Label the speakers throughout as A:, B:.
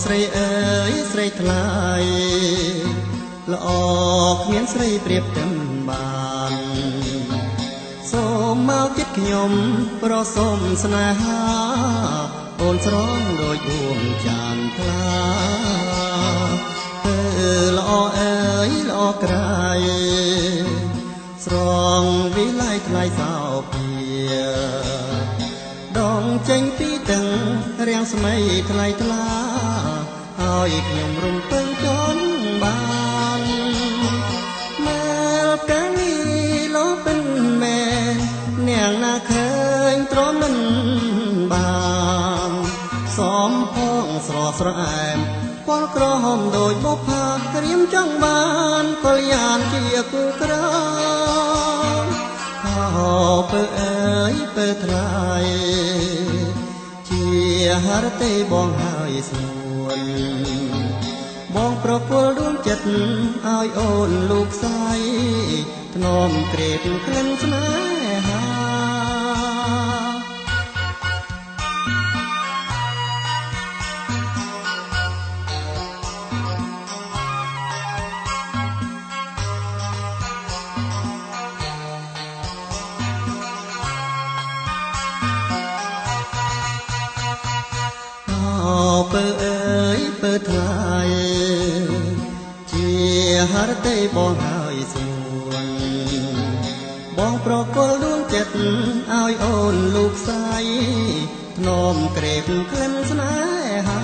A: ស្រីអើយស្រីថ្លៃល្អគ្មានស្រីប្រៀបទាំងបានសូមមកចិត្តខ្ញុំប្រសុំស្នេហាអូនស្រងដូចដួងចានថ្លាពើល្អអើយល្អក្រៃស្រងវិល័យថ្លៃសោភាដងចេញពីទាំងរាំងស្មៃថ្លៃថ្លាឲ្យខ្ញុំរំពឹងចន់បានមែលផ្កានេះលោពិនមែននាងណាឃើញទ្រាំមិនបានសំផងស្រស់ស្រអែមពលក្រហមដោយបុផាក្រៀមចង់បានកល្យានជាគូក្រមអោពើអើយពើថ្លៃជាហរទេបងហើយស្ងួនបងប្រគល់ដួងចិត្តឲ្យអូនលូកស្អីធ្នមក្រេបក្លិនស្នេហាពើអើយពើថ្លៃជាហរទេបងហើយស្ងួនបងប្រគល់ដួងចិត្តឲ្យអូនលូកស្អីធ្នមក្រេបក្លិនស្នេហា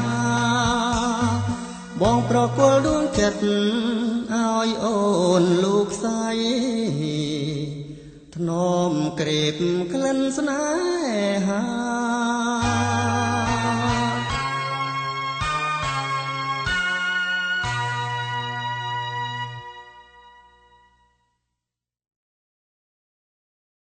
A: បងប្រគល់ដួងចិត្តឲ្យអូនលូកស្អីធ្នមក្រេបក្លិនស្នេហា។